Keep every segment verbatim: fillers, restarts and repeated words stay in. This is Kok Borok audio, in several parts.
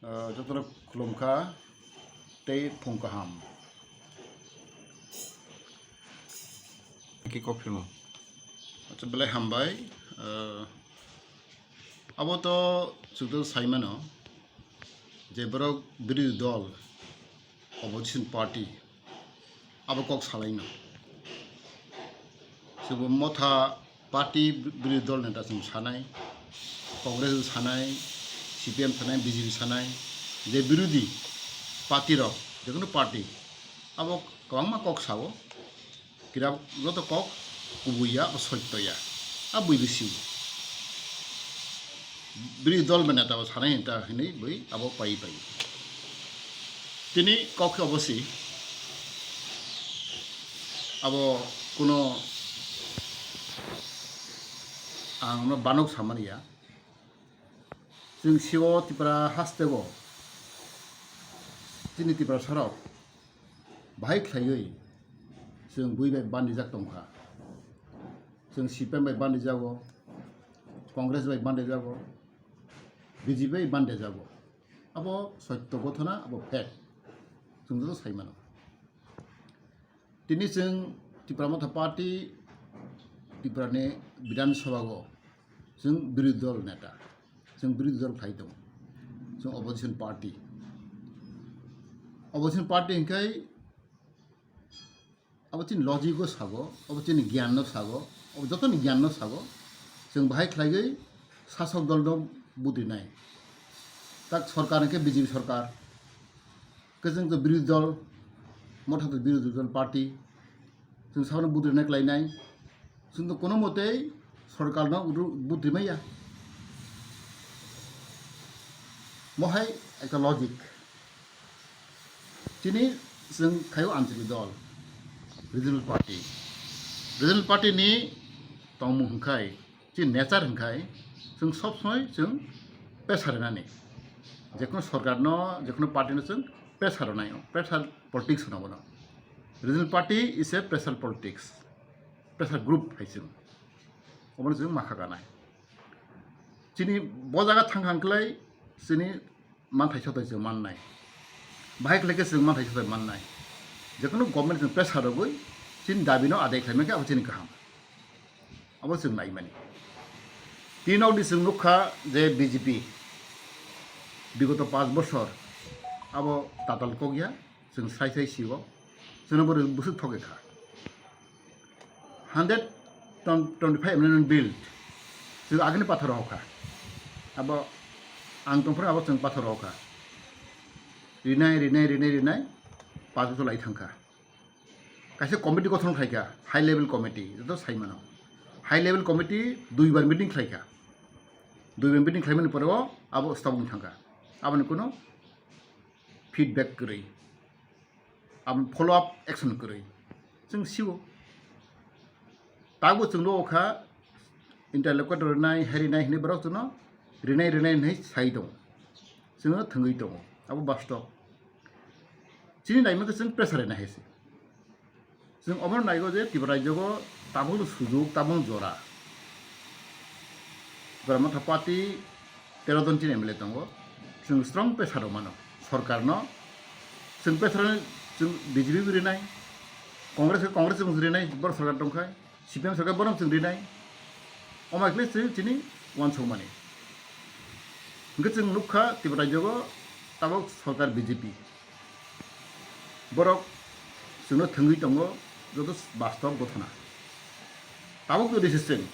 Ah, jotono khulumkha tei phung kaham. Ki kok philmo. Acha, belai hambai. Ah, abo to chwngno saimano je borok birodhi dol, opposition party, abo kok salaino. Chwngbo motha party birodhi dol neta chwng sanai, Congress sanai, C P M sanai, B J P sanai, je birodhi party rok, jekono party, abo kwbangma kok sao, kira joto kok kubui ya, abo soitto ya, abo bui bisi. Birodhi dol bai neta bo sanai hinta hinwi bui abo pai pai. Tini kok khe obo si, abo kuno ang no banok samani ya. Chwng sio Tipra haste o chini Tiprasa rok bahai khlaiwi chwng bui bai bandijak tongkha. Chwng C P M bai bandijago, Congress bai bandijago, B J P bai bandijago. Abo soitto gothona, abo fact. Chwng joto sai mano. Tini chwng Tipra Motha Party, Tripura ni Bidhan Sabha o chwng birodhi dol neta, chwng birodhi dol khlai tongo, chwng opposition party. Opposition party hinkhai abo chini logic o sago, abo chini gyan no sago, abo joto ni gyan no sago, chwng bahai khlaiwi sasok dol no budinai. Tak sorkar hinkhe B J P sorkar, khe chwng to birodhi dol, motha to birodhi dol party, chwng sabono budinai khlainai, chwng to kono motei sorkar no ru-, budimaya. Mohai ekta logic. Chini chwng khaio anchalik dol, regional party. Regional party ni tongmung hwnkhai, chini nature hwnkhai, chwng sob somoi chwng pressure rwnani. Jekono sorkar no, jekono party no chwng pressure rwnai, pressure politics hwno bono. Regional party is a pressure politics, pressure group hai chwng. Obono chwng makha ganai. Chini bo jaga thang hang klai, chini manthai sothai chwng mannai. Bahai khlai khe chwng manthai sothai mannai. Jekono government chwng pressure rwgwi chini dabi no adai khlaima khe abo chini kaham. Abo chwng naimani. Tini nokni chwng nukha je B J P bigoto panch bosor abo tatal kokya, chwng sai sai sio. Chwngno bo bwswk thokgwi kha. Hundred twenty-five amendment bill chwng agini pathor rok kha. Abo ang tongphuru abo chwng pathor rok kha. Rinai, rinai, rinai, rinai, panch bosor lai thangkha. Kaisa committee gothon khlaikha, high level committee, joto saimano. High level committee duibar meeting khlaikha. Duibar meeting khlaimani pore o abo stop wng thangkha. Aboni kuno feedback kwrwi. Abo follow up action kwrwi. Chwng sio. Tabuk chwng rw kha interlocutor rinai, hai rinai hinwi borok chwngno rinai, rinai hinwi sai tongo. Chwngno thwngwi tongo. Abo bastob. Chini naimani khe chwng pressure rina hai se. Chwng omono naigo je Tripura rajyogo tabukno sujuk, tabukno jora. Tipra Motha Party tero jon chini M L A tongo. Chwng strong pressure rw mano sorkarno. Chwng pressure rw-, chwng B J P bo rinai, Congress khe Congress chwng rinai, borok sorkar tongkhai. C P M sorkar bono chwng rinai. Omo khlai chwng chini uansukmani. Hwnkhe chwng nukha Tripura rajyogo tabuk sorkar B J P. Borok chwngno thwngwi tongo joto bastob gothona. Tabuk jodi se chwng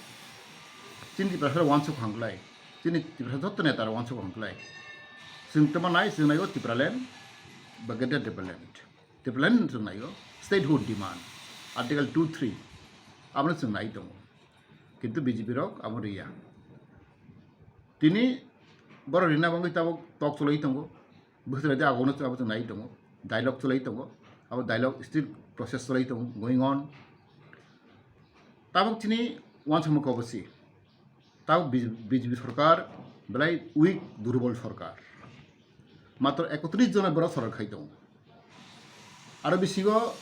chini Tiprasa uansuk hwnkhlai, chini Tiprasa joto neta rok uansuk hwnkhlai, chwng tamo nai, chwng naigo Tipraland ba Greater Tipraland. Tipraland chwng naigo statehood demand, Article two three, abono chwng nai tongo. Kintu B J P rok abo riya. Tini borok rina bagwi tabuk tok cholai tongo. Bwswk de agono abo chwng nai tongo. Dialogue cholai tongo. Abo dialogue still process cholai tongo, going on. Tabuk chini uansukma kok se. Tabuk B J P sorkar belai weak, durbol sorkar. Matro ekotris jona borok sorkar khai tongo. Aro bisingo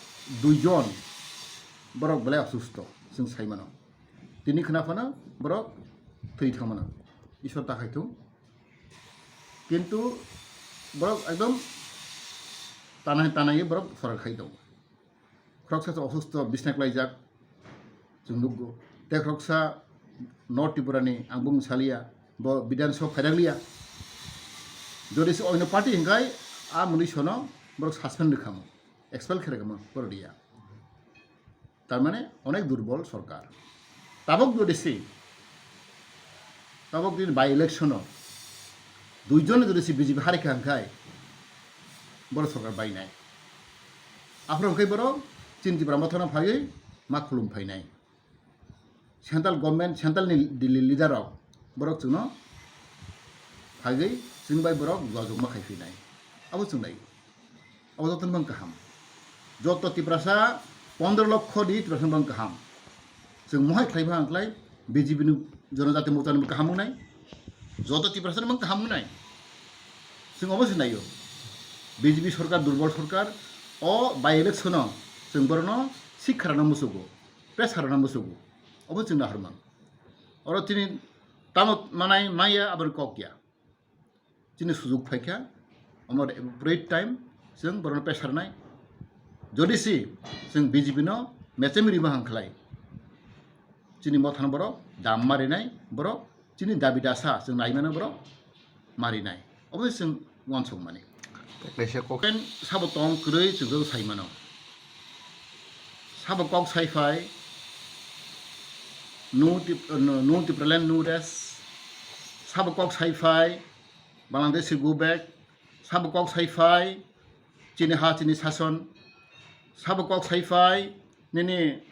dui jon borok belai osusto, chwng sai mano. Tini khna phano borok thwi thang mano. Isor ta khai thung. Kintu borok ekdom tanai tanai borok sorkar khai tongo. Khoroksa se osustho bisna klaijak chwng nukgo. Tei khoroksa North Tripura ni ang bumung saliya, bo Bidhan Sabha phaidakliya. Jodi se oino party hwnkhe a mwnwi sono borok suspend rwkhamu, expel khe rwkhamu borok diya. Tar mane onek durbol sorkar. Tabok jodi se, tabok jodi by election o duijon jodi se B J P harikha hwnkhe borok sorkar bainai. Aphuru hwnkhe borok chini Tipra Mothano phaiwi ma khulum phainai. Central government, central ni Delhi leader rok borok chwngno phaiwi chwng bai borok jogajog ma khai phinai. Abo chwng nai. Abo joto bang kaham. Joto Tiprasa pondro lokho di Tiprasa bang kaham. Chwng mohai khlai bang khlai B J P ni Jonojati Morcha ni kaham wngnai. Joto Tiprasa ni bang kaham wngnai. Chwng obo se naio. B J P sorkar, durbol sorkar, o by election o chwng borokno sikha rwna musugo, pressure rwna musugo. Obo chwng nahar mang. Oro chini tamo manai maya aboni kok ya. Chini sujuk phaikha, omo appropriate time chwng borokno pressure nai. Jodi si chwng B J P no mechemi rima hang khlai, chini mothano borok dam marinai, borok chini dabi dasa chwng naimano borok marinai. Obo chwng uansukmani. Kaisa kok- Pen sabo tong kwrwi chwng saimano. Sabo kok sai phai, no Tip-, no, no Tipraland, no rest. Sabo kok sai phai, Bangladesh go back. Sabo kok sai phai, chini ha, chini sason. Sabo kok sai phai, nini,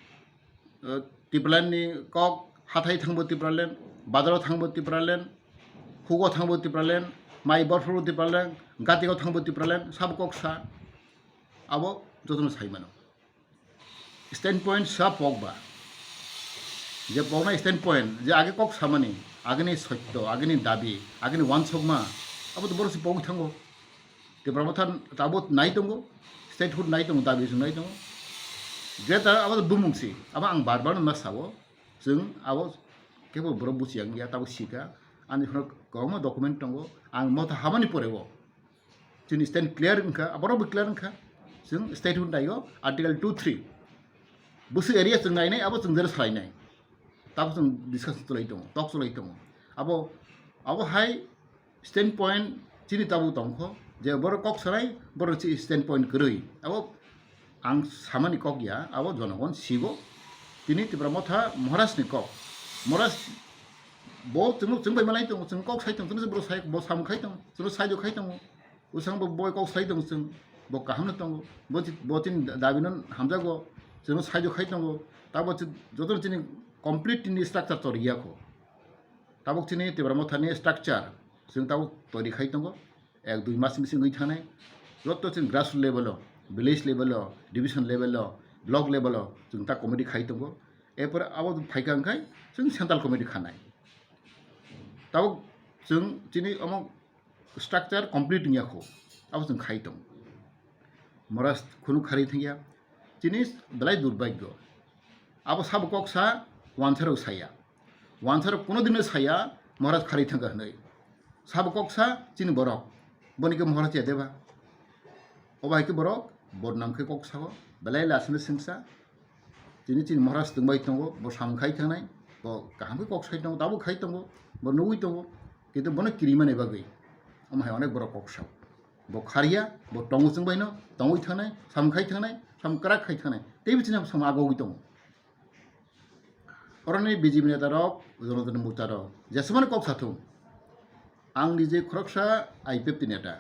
uh, Tipraland ni kok, hathai thangbo Tipraland, bazaro thangbo Tipraland, hugo thangbo Tipraland, mai borphuru Tipraland, gatiko thangbo Tipraland, sabo kok sa. Abo jotono sai mano. Standpoint sa pok ba. Je poknai standpoint, je age kok samani, ageni sotto, ageni dabi, ageni wansokma, abo to borok se pogwi thango. Tipra Motha tabuk nai tongo, statehood nai tongo, dabi chwng nai tongo. Greater abo to bumung si, abo ang bar bar no ma sao, chwng abo kebo borok buchi yang ya tabuk sika, ani phano kwbangma document tongo, ang Motha hamani porebo. Chini stand clear wngkha, aborok bo clear wngkha. Chwng statehood naio, Article two three. Busu area chwng nainai, abo chwng jera salainai. Tabo chwng discussion chwlai tongo, talk chwlai tongo. Abo, abo hai standpoint chini tabuk tongkho, je borok kok sanai, borok chi standpoint kwrwi. Abo ang samani kok ya, abo jonogon sigo. Tini Tipra Motha Maharaj ni kok. Maharaj bo chwngno chwng bai malai tongo, chwng kok sai tongo, chwngno borok sai, bo samung khai tongo, chwngno saijo khai tongo. Bwskango bo boi kok sai tongo chwng, bo kaham no tongo, bo chi-, bo chini dabi no hamjago, chwngno saijo khai tongo, tabo chi-, joto chini complete ni structure tori ya kho. Tabuk chini Tipra Motha ni structure, chwng tabuk tori khai tongo, ek dui mas bising wngwi thangnai, joto chini grassroots level o, village level o, division level o, block level o, chwng ta committee khai tongo, erpore abo phaikha hwnkhe chwng central committee khanai. Tabuk chwng chini omo structure complete wngya kho, abo chwng khai tong. Maharaj khunu kharwi thangya, chini belai durbhagyo. Abo sabo kok sa, wansarok saya. Wansarok kuno dino saya, Maharaj kharwi thangkha hwnwi. Sabo kok sa, chini borok. Boni khe Maharaj ya deba. Obo hai khe borok bodnam khe kok sao, belai lasino singsa. Tini chini Maharaj tongbai tongo, bo samung khai thangnai, bo kaham khe kok sai tongo, tabuk khai tongo, bo nugui tongo, kintu bono kirimani bagwi omo hai onek borok kok sao. Bo kharya, bo tongo chwngbaino, tongwi thangnai, samung khai thangnai, samung kwrak khai thangnai, teibo chini samung agogwi tongo. Oroni B J P neta rok, Jonathan Mukta rok, jesumani kok sathung. Ang nije khoroksa I P F T neta.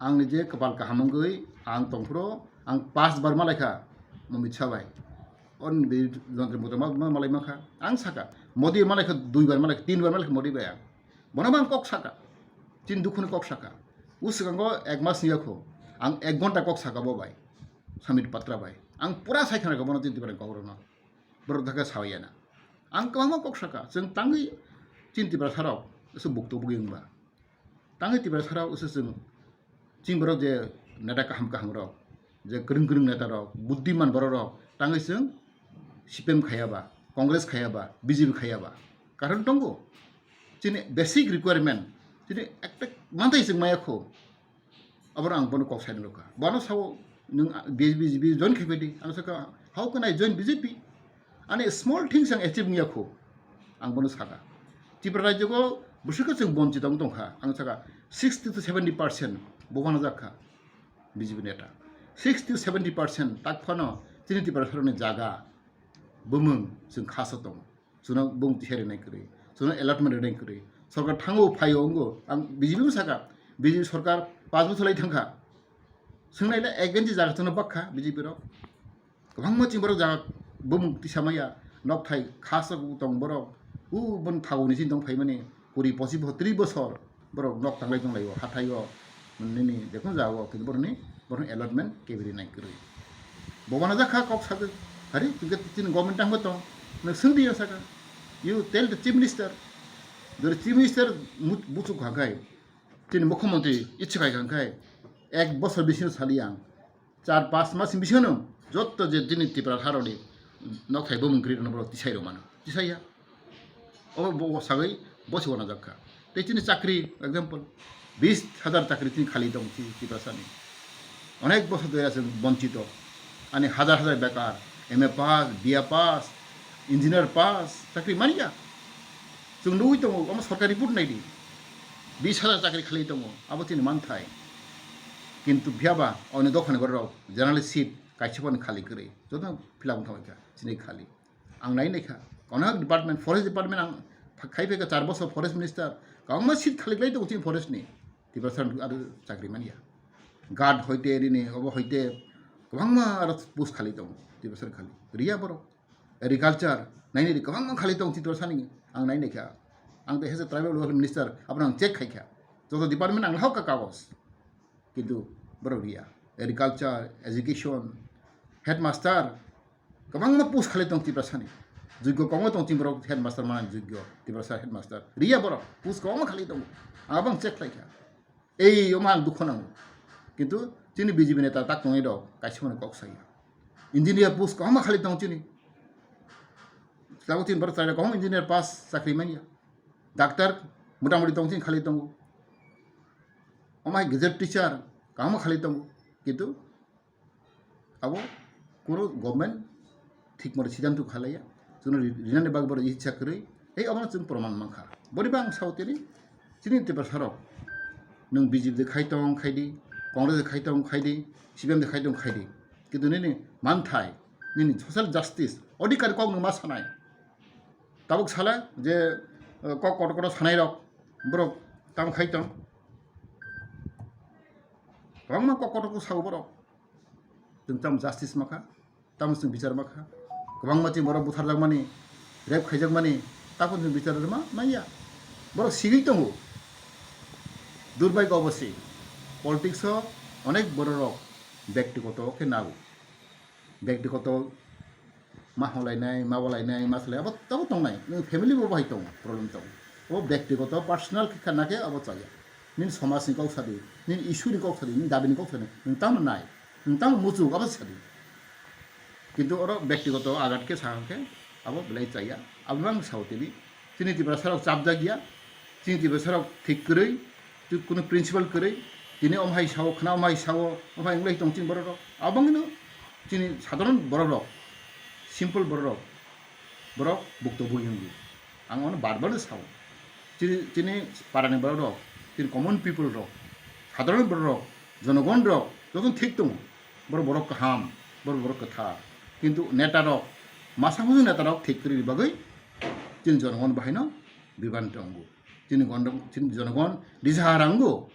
Ang nije kwpal kaham wngwi ang tongphuru ang pas bar malaikha Amit Shah bai. Oroni B J P Jonathan Mukta ma, ma, malai mankha. Ang saka, Modi malaikha dui bar malaikha, tin bar malaikha Modi bai ang. Bono bo ang kok saka. Chini dukhuni kok saka. O swkango ek mas ni yakho ang ek ghonta kok saka bo bai. Samit Patra bai. Ang pura sai khna bono chini bai kok rwno. Borok dakha sawi ya na. Ang kwbangma kok saka, chwng tangwi chini Tiprasa rok se bukto bugwi wngba. Tangwi Tiprasa rok se chwng, chini borok je neta kaham kaham rok, je kwrwng kwrwng neta rok, buddiman borok rok, tangwi chwng C P M khaya ba, Congress khaya ba, B J P khaya ba. Karon tongo. Chini basic requirement, chini ekta mantai chwng maya kho. Abono ang bono kok saina rwkha. Bono sao, "Nwng B J P join khai phaidi." Ang sakha, "How can I join B J P? Ani small things ang achieve wngya kho." Ang bono sakha. Tripura rajyo o bwswk khe chwng bonchit wng tongkha. Ang sakha, sixty to seventy percent bo wanajak kha B J P neta. Sixty to seventy percent tak phano chini Tiprasarokni jaga bumung chwng khaso tongo. Chwngno bumung tisa rinai kwrwi, chwngno allotment rinai kwrwi. Sorkar thango phaio wngo. Ang B J P no sakha, B J P sorkar panch bochor lai thangkha. Swngnaila ek inchi jaga chwngno bakha B J P rok. Kwbangma chini borok jaga bumung tisa maya, nokthai khasok tong borok. U bon thagoni chini tong phaimani kuri pochish bo tris bosor. Borok nok tanglai tonglaio, hathaio, nini jekunu jagao, kintu borokni, borokni allotment kebiri nai kwrwi. Bo wanajak kha kok sajak, hari, chwngkhe chini government tangbo tong, nwng swngdi ya sakha, you tell the chief minister, jodi chief minister mu-, buchuk kha khai, chini mukhyamantri ichha khai kha khai, ek bosor bisingo sali ang, char pas mas ni bisingo no jotto je chini Tripura haroni nokthai bumung kwrwi rokno borok tisai rw mano, tisai ya. Obo bo sagwi bosi wanajak kha. Tei chini chakri example, bis hajar chakri chini khali tong chi Tiprasani. Onek bosor doi aswk bonchito. Ani hajar hajar bekar, M A pass, B A pass, engineer pass, chakri manya. Chwng nugwi tongo, omo sorkar report naidi. Bis hajar chakri khali tongo, abo chini manthai. Kintu phiyaba oni dophani borok general seat kaisa phano khali kwrwi. Joto fill up wngkha chini khali. Ang nai naikha, kono department, forest department ang khai phaikha char bosor forest minister, kwbangma seat khali lai tongo chini forest ni, Tiprasa aro chakri manya. Guard hoite rini, obo hoite, kwbangma aro post khali tongo, Tiprasa khali. Riya borok. Agriculture, naini ri kwbangma khali tongo Tiprasa ni, ang nai naikha. Ang tei hese tribal welfare minister, abono ang check khaikha. Joto department ang lahokha kagos. Kintu borok riya. Agriculture, education, headmaster, kwbangma post khali tong Tiprasani. Jogyo kwbangma tong chini borok headmaster manani jogyo, Tiprasa headmaster. Riya borok, post kwbangma khali tongo. Ang abang check khlaikha. Ei, omo ang dukho nango. Kintu chini B J P neta tak tongwi rok, kaisa mani kok saya. Engineer post kwbangma khali tong chini. Tabuk chini borok chwrairok kwbangma engineer pass chakri manya. Doctor, motamoti tong chini khali tongo. Omo hai gazette teacher, kaham khali tongo. Kintu abo kunu government thik moro siddhanto khalaiya. Chwngno ri-, rinani bagwi borok icha kwrwi. Ei obono chwng proman mankha. Boni bang sao tini, chini Tiprasarok. Nwng B J P de khai tong khai di, Congress de khai tong khai di, C P M de khai tong khai di. Kintu nini manthai, nini social justice, odhikar kok nwng ma sanai. Tabuk sala je, eh, kok kotor kotor sanai rok, borok tamo khai tong. Kwbangma kok kotor kok sao borok. Chwng tamo justice makha, tamo chwng bichar makha. Kwbangma chini borok butharjakmani, rape khaijakmani, tamo chwng bichar rwma manya. Borok sigwi tongo. Durbhagyo obosi, politics o onek borok rok bektigoto khe nago. Bektigoto ma holainai, ma bolainai, ma salai, abo, abo tongnai. Nwng family bo bahai tongo, problem tongo. Abo bektigoto personal khe kha na khe abo chaya. Nini somaj ni kok sadi, nini issue ni kok sadi, nini dabi ni kok sadi, nwng tamo nai, nwng tamo muchuk, abo sadi. Kintu oro bektigoto agat khe sakha khe abo belai chaya. Abo ang sao tini. Chini Tiprasa rok chapjak ya, chini Tiprasa rok thik kwrwi, twi kunu principle kwrwi, tini omo hai sao, khna omo hai sao, omo hai wngwi tong chini borok rok. Abangno chini sadharon borok rok, simple borok rok, borok bukto bui wngwi. Ang ono bar bar sao. Chini, chini parani borok rok, chini common people rok, sadharon borok rok, jonogon rok, joto thik tongo. Borok borok kaham, borok borok kwthar. Kintu neta rok, masa huju neta rok thik kwrwini bagwi chini jonogon bahaino bibhan tongo. Chini gondok, chini jonogon disahara wngo.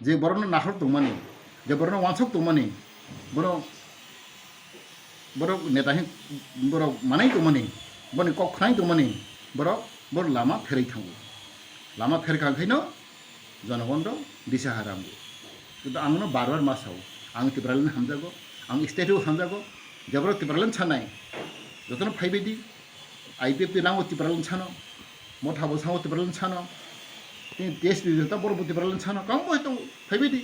Je borokno naharok tongmani, je borokno wansok tongmani, borok, borok neta hin, borok manai tongmani, boni kok khnai tongmani, borok, borok lama pherwi thango. Lama pherkha khaino jonogon rok disahara wngo. Kintu ang no bar bar ma sao, ang Tipraland hamjago, ang state o hamjago, jeborok Tipraland sanai, jotono phaibai di, I P F T nango Tipraland sano, motha bo sango Tipraland sano, tini T S P joto borok bo Tipraland sano, kang bo tongo, phaibai di,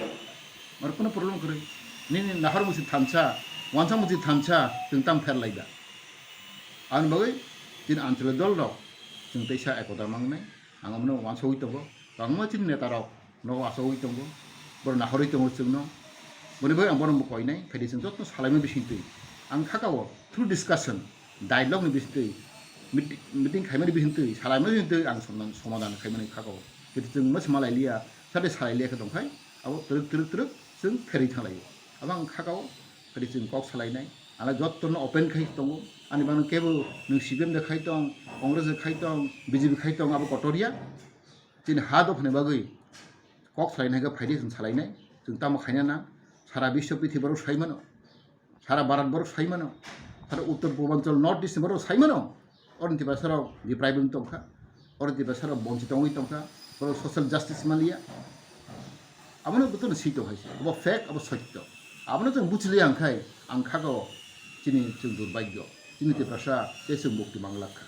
mar kono problem kwrwi, nini nahar musi thansa, wansa musi thansa, chwng tam pher lai da. Ang bagwi chini anchalik dol rok, chwng teisa ekota mangnai, ang amno wansogwi tongo, kwbangma chini neta rok, nogo asogwi tongo. Borok nahorwi tongo chwngno. Boni bagwi ang bono koinai, phaidi chwng joto salaima bisingtwi. Ang khakao through discussion, dialogue ni bisingtwi, meet-, meeting khaimani bisingtwi, salaimani bisingtwi ang somdan-, somadan khaimani khakao. Phaidi chwng no smalai liya, sade salai liya khe tongkhai, abo twrwk twrwk twrwk chwng pherwi thanglaio. Abo ang khakao, phaidi chwng kok salainai. Ang jotono open khai tongo. Ani bagwi kebo nwng C P M de khai tong, Congress de khai tong, B J P khai tong, abo kotor ya. Chini ha dophani bagwi kok salaina hwnkhe phaidi chwng salainai, chwng tamo khaina nang, sara biswo prithibi borok sai mano, sara Bharat borok sai mano, sara Uttor Purbanchal North East borok sai mano, oro ni Tiprasa rok deprive wng tongkha, oro ni Tiprasa rok bonchit wngwi tongkha, borok social justice manliya, abono jotono swi tongkha se, abo fake, abo sotto, abono chwng buchiliya hwnkhe ang khakao chini chwng durbhagyo. Chini Tiprasa tei chwng mukti manglak kha.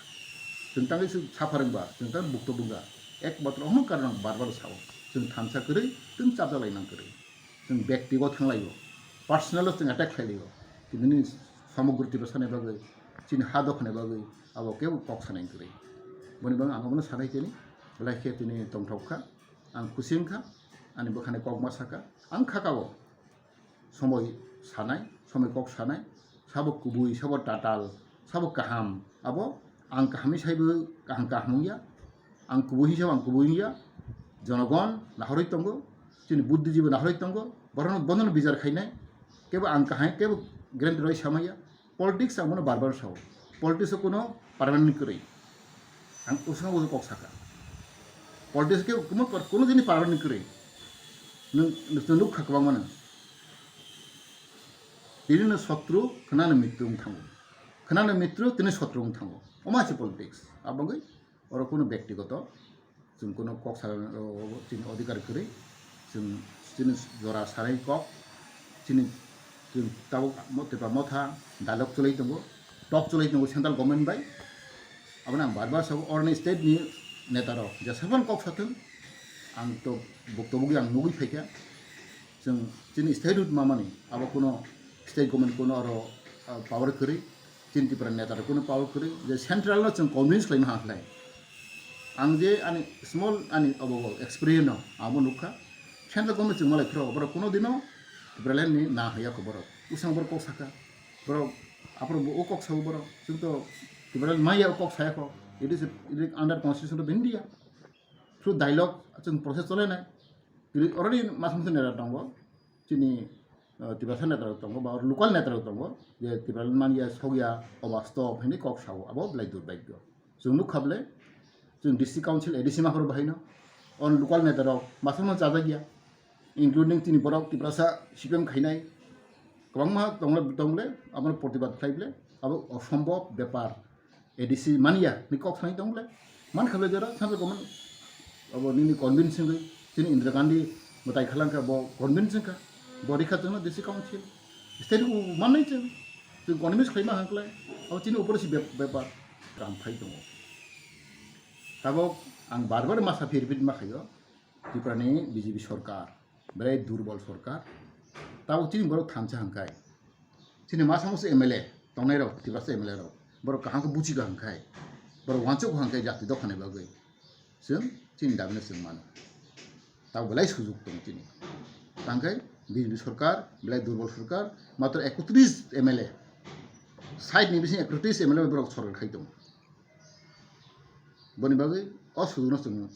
Chwng tangwi chwng sapha rwngba, chwng tang bukto bwngya. Ekmatro omo karon ang bar bar sao. Chwng thansa kwrwi, chwng chapjak lainang kwrwi. Chwng bektigo thanglaio. Personal o chwng attack khlailaio. Kintu nini samogro Tiprasa ni bagwi, chini ha dophani bagwi, abo kebo kok sanai kwrwi. Boni bagwi ang abono sanai tini, belai khe tini tongthok kha. Ang khusi wngkha, ani bwkhani kok ma sakha. Ang khakao. Somoi sanai, somoi kok sanai, sabo kubui, sabo tatal, sabo kaham, abo ang kaham hi saibo kaham kaham wngya, ang kubui hi sabo ang kubui wngya, jonogon nahorwi tongo, chini buddhijibo nahorwi tongo, borokno bonono bijar khainai, kebo ang kaham, kebo guarantee rwi samaya, politics ang bono bar bar sao, politics o kuno permanent kwrwi. Ang usano usu kok saka. Politics ke kuno, kuno dini parani kwrwi. Nwng, nwng nukha kwbangma no. Tini no sotru, khwnano mitru wng thango. Khwnano mitru, tini sotru wng thango. Omo hai se politics. Abagwi oro kuno bektigoto chwng kuno kok sa, o, o, chini odhikar kwrwi. Chwng chini jora sanai kok, chini, chwng tabuk mo-, Tipra Motha dialogue chwlai tongo, talk chwlai tongo central government bai. Abono ang bar bar sabo, oroni state ni neta rok jesabon kok sathung, ang to bukto bugwi ang nugwi phaikha. Chwng chini state hood mamani abo kuno state government kuno aro, ah, power kwrwi. Chini Tipra neta rok kuno power kwrwi je central no chwng convince khlaima hakhlai. Ang je ani small ani obo experience no abo nukha. Central government chwng malai phiro borok kuno dino Tipraland ni na haya kho borok. Usang borok kok saka. Borok aphuru bo o kok sao borok. Chwng to Tipraland maya o kok saya kho. It is, it is under constitution of India. Through dialogue chwng process chole nai. Already mas mas neta tongo. Chini, uh, Tiprasa neta rok tongo, ba local neta rok tongo. Je Tipraland manya sokya, obastob, hini kok sao, abo belai durbhagyo. Chwng nukha bole, chwng district council A D C maphuru bahaino, on local neta rok masano chajakya, including chini borok Tiprasa C P M khainai, kwbangma tongle, tongle, abono protibad khlai bole, abo osombob bepar, A D C manya ni kok sanai tongle, man kha bole jora, sansa koman, abo nini convince wngwi, chini Indira Gandhi mwtai khalangkha, bo convince wngkha, bo rikha chwngno district council, state o mannai chwng, chwng convince khlaima hangklai, abo chini upor si bep-, bepar. Kam phai tongo. Tabok ang bar bar masa phi repeat ma khaio, Tripura ni B J P sorkar, belai durbol sorkar. Tabok chini borok thansa hangkai. Chini masa musu M L A tongnai rok, Tiprasa M L A rok. Borok kaham khe buchi kaham khai. Borok wansuk kaham khai jati dokhani bagwi. Chwng chini dabi no chwng mano. Tabok belai sujuk tong chini. Tangkai B J P sorkar, belai durbol sorkar, matro ekotris M L A. Side ni bising ekotris M L A borok sorkar khai tongo. Boni bagwi o sujukno chwng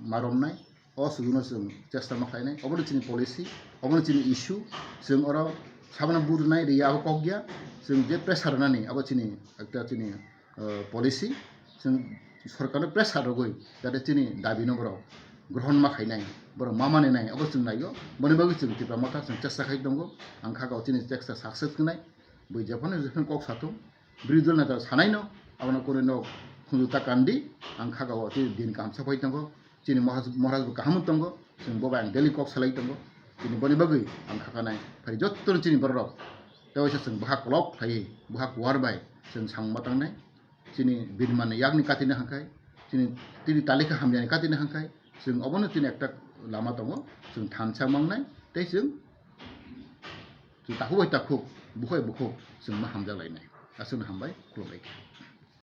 ma romnai, o sujukno chwng chesta ma khlainai, obono chini policy, obono chini issue, chwng oro sabono budunai riya abo kok ya, chwng je pressure rwnani abo chini ekta chini, uh, policy, chwng sorkarno pressure rwgwi jate chini dabino borok grohon ma khainai, borok ma maninai abo chwng naio, boni bagwi chwng Tipra Motha chwng chesta khai tongo, ang kha o chini chesta success khnai, bui jephano jephano kok sathung, Birodhi dol neta sanai no, abono kori no khunju ta kandi, ang kha o chini din kaham sapai tongo, chini Maharaj, Maharaj bo kaham tongo, chwng bo bai ang daily kok salai tongo, chini boni bagwi ang kha kanai, phai jotto chini borok rok, tei waisa chwng bwkha kolok khlai, bwkha kuar bai chwng samung ma tangnai, chini birmani yakni katini hangkai, chini tini talika hamyani katini hangkai, chwng obono chini ekta lama tongo, chwng thansa mangnai, tei chwng Chwng takhuk bai takhuk, bukhuk bai bukhuk, chwng ma hamjak lainai. Aswkno hambai, khulumbai.